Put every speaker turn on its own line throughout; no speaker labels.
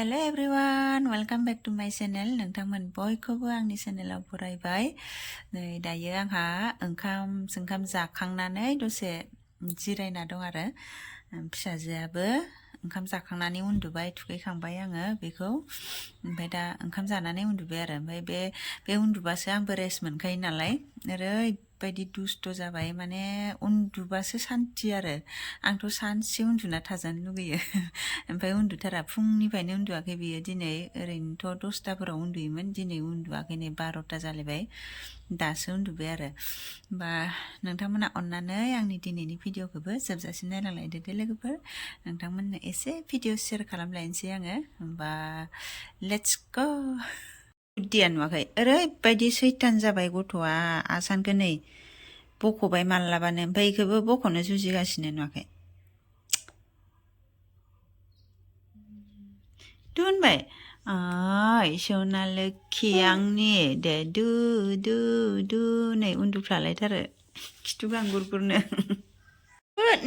Hello everyone, welcome back to my channel. नोंथांमोन बयखौबो आंनि चेनेलाव बरायबाय। नै दायो आंहा ओंखाम जाखांनानै दसे जिरायना दं आरो फिसाजोआबो ओंखाम जाखांनानै उन्दुबाय, थुखैखांबाय आङो बेखौ। ओमफ्राय दा ओंखाम जानानै उन्दुबाय आरो ओमफ्राय बे उन्दुबासो आंबो रेस्ट मोनखायो नालाय। ओरैबायदि दुस्थ' जाबाय, माने उन्दुबासो सान्थि आरो। आंथ' सानसे उन्दुना थाजानो लुगैयो ओमफ्राय उन्दुथारा, फुंनिफ्रायनो उन्दुवाखै बियो दिनै। ओरैनोथ' 10टाफोराव उन्दुयोमोन, दिनै उन्दुवाखै, नै 12टा जालायबाय, दासो उन्दुबाय आरो। होमबा नोंथांमोना अननानै आंनि दिनैनि भिडिअखौबो जोबजासिम नायलांलायदो दे लोगोफोर। नोंथांमोननो एसे भिडिअ शेयार खालामलायनोसै आङो। होमबा लेट्स गो। बुद्धिया नुवाखै, ओरैबायदि सैतान जाबाय गथ'आ। आसानखौ नै बख'बाय माल्लाबानो, ओमफ्राय बेखौबो बख'नो जुजिगासिनो, नुवाखै? दु होनबाय, ओइ सना लोखि आंनि दे दु दु दु नै उन्दुफ्लालायथारो खिथु गांगुरगुरनो।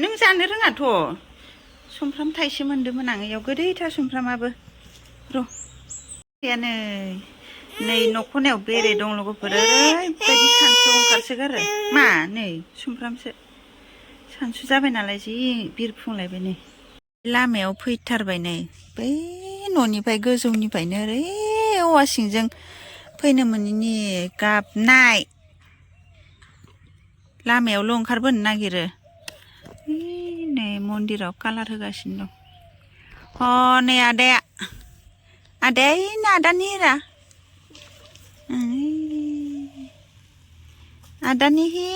नों जानो रोङाथ'। सुमफ्राम थाइसे मोन्दोंमोन आं, इयाव गोदैथार सुमफ्रामाबो। र' नै न' खनायाव बेरे दं लोगोफोर, ओरैबायदि सानसु ओंखारसोगारो। मा नै सुमफ्रामसो, सानसु जाबाय नालाय जि बिरफुंलायबाय। नै लामायाव फैथारबाय, नै बै न'निफ्राय गोजौनिफ्रायनो ओरै औवा सिंजों फैनो मोनैनि गाबनाय। लामायावल' ओंखारबोनो नागिरो। नै मन्दिराव कालार होगासिनो दं। नै आदाया इनो आदानि हिरा, आदानि हि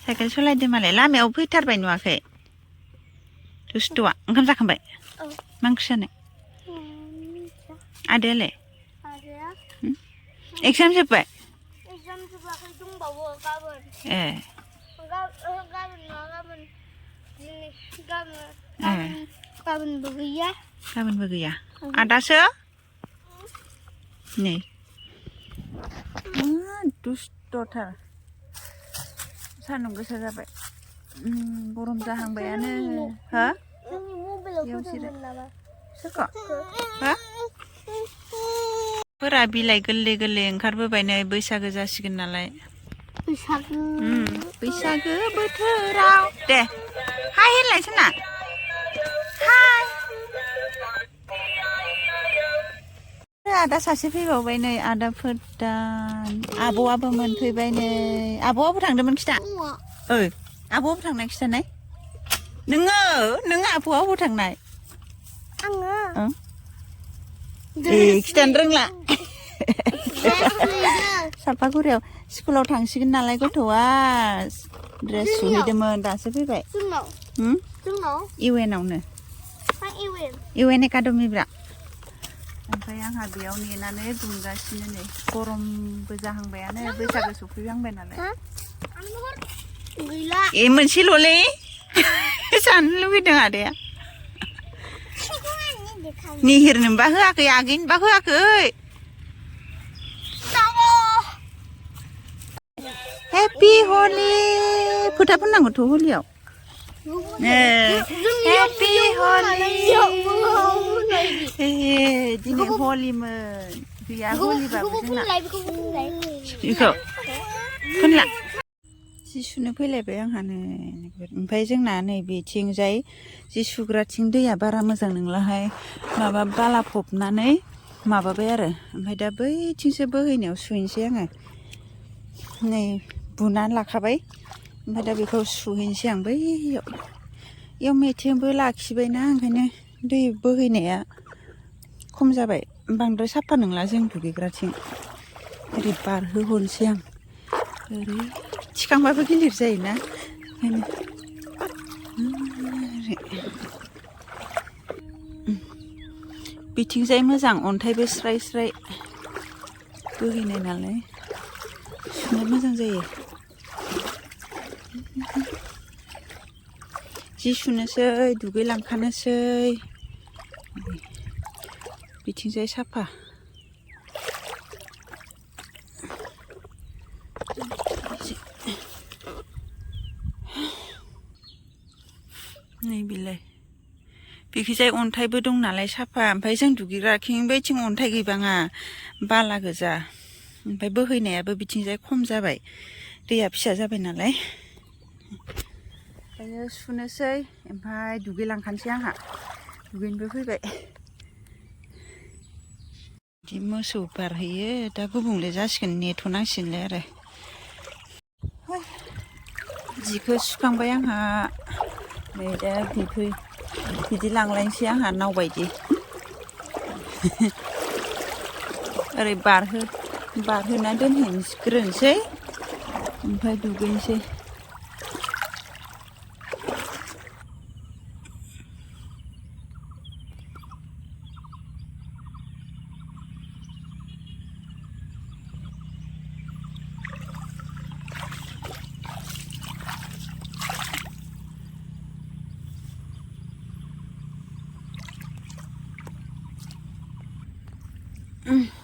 साइकेल सालायदो मालाय, लामायाव फैथारबाय, नुवाखै? दुस्थ'आ ओंखाम जाखांबाय? मा ओंख्रि जानाय? आदायालाय? एगजाम जोब्बाय? ए गाबोनबो गैया। आदासो नै दुस्थ'थार, सान्दुं गोसा जाबाय, गरम जाहांबायानो। हो? सोरखौ? हो? फोरा बिलाइ गोरलै गोरलै ओंखारबोबाय, नै बैसागो जासिगोन नालाय। बैसागो बोथोराव दे हाय होनलाय सोना, हाय। आदा सासे फैबावबाय, नै आदा फोरदान। आब'आबो मोनफैबाय, नै आब'आबो थांदोंमोन खिथा। आब'आबो थांनाय खिथानाय। नोङो आब'आबो थांनाय? आङो खिथानो रोंला। सापागुरियाव स्कुलाव थांसिगोन नालाय गथ'आ, ड्रेस सुहैदोंमोन, दासो फैबाय। इउएनआवनो, इउएन एकाडेमिब्रा। ओमफ्राय आंहा बेयाव नेनानै दुंगासिनो, नै गरमबो जाहांबायानो, बैसागो सफैहांबाय नालाय। मोनसेल'लै जानो लुगैदों आदाया। निहिरनोबा होआखै, आगैनोबा होआखै। हेपि हलि फोथा फोननांगौथ' हलियाव। हेपि हलि। दिनै हलिमोन, गैया हलिबाबो जोंना। बेखौ फोनला। जि सुनो फैलायबाय आंहानो। ओमफ्राय जोंना नैबेथिंजाय जि सुग्राथिं दैया बारा मोजां नंलाहाय, माबा बाला फबनानै माबाबाय आरो। ओमफ्राय दा बैथिंसो बोहैनायाव सुहैनोसै आङो। नै बुनानै लाखाबाय, ओमफ्राय दा बेखौ सुहैनोसै आं बैयाव। इयाव मेथेंबो लाखिबायना, ओंखायनो दै बोहैनाया खम जाबाय, बांद्राय साफा नंला जों दुगैग्राथिं। ओरै बारहोहरनोसै आं, ओरै थिखांबाबो गिलिर जायोना, ओंखायनो बिथिंजाय मोजां, अन्थाइबो स्राय स्राय बोहैनाय नालाय सुनो मोजां जायो। जि सुनोसै, दुगैलांखानोसै। बिथिंजाय साफा। नै बिलाय बेखिजाय अन्थाइबो दं नालाय साफा ओमफ्राय जों दुगैग्राथिं बैथिं अन्थाइ गैबाङा बाला गोजा ओमफ्राय बोहैनायाबो बिथिंजाय खम जाबाय दैया फिसा जाबाय नालाय ओमफ्राय सुनोसै ओमफ्राय दुगैलांखानोसै आंहा दुगैनोबो फैबाय बिदि मोसौ बारहैयो दा गुबुंले जासिगोन नेथ'नांसिगोनलाय आरो जिखौ सुखांबाय आंहा नै दा बिदि लांलायनोसै आंहा नाव बायदि ओरै बारहोना दोनहैग्रोनोसै ओमफ्राय दुगैनोसै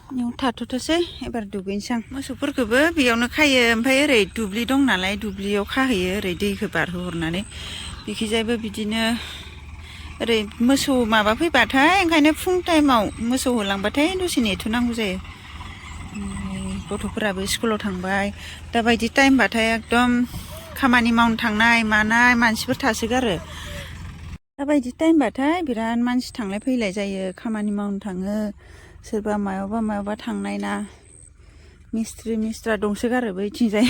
बेयाव थाथ'थोसै एबार दुगैनोसै आं मोसौफोरखौबो बेयावनो खायो ओमफ्राय ओरै दुब्लि दं नालाय दुब्लियाव खाहैयो ओरै दैखौ बारहोहरनानै बेखिजायबो बिदिनो ओरै मोसौ माबा फैबाथाय ओंखायनो फुं टाइमाव मोसौ होलांबाथाय दसे नेथ'नांगौ जायो गथ'फोराबो स्कुलाव थांबाय दाबायदि टाइमबाथाय एकदम खामानि मावनो थांनाय मानाय मानसिफोर थासोगारो दाबायदि टाइमबाथाय बिराद मानसि थांलाय फैलाय जायो खामानि मावनो थाङो सोरबा मायावबा थांनाय ना मिस्ट्रा दंसोगारो बैथिंजाय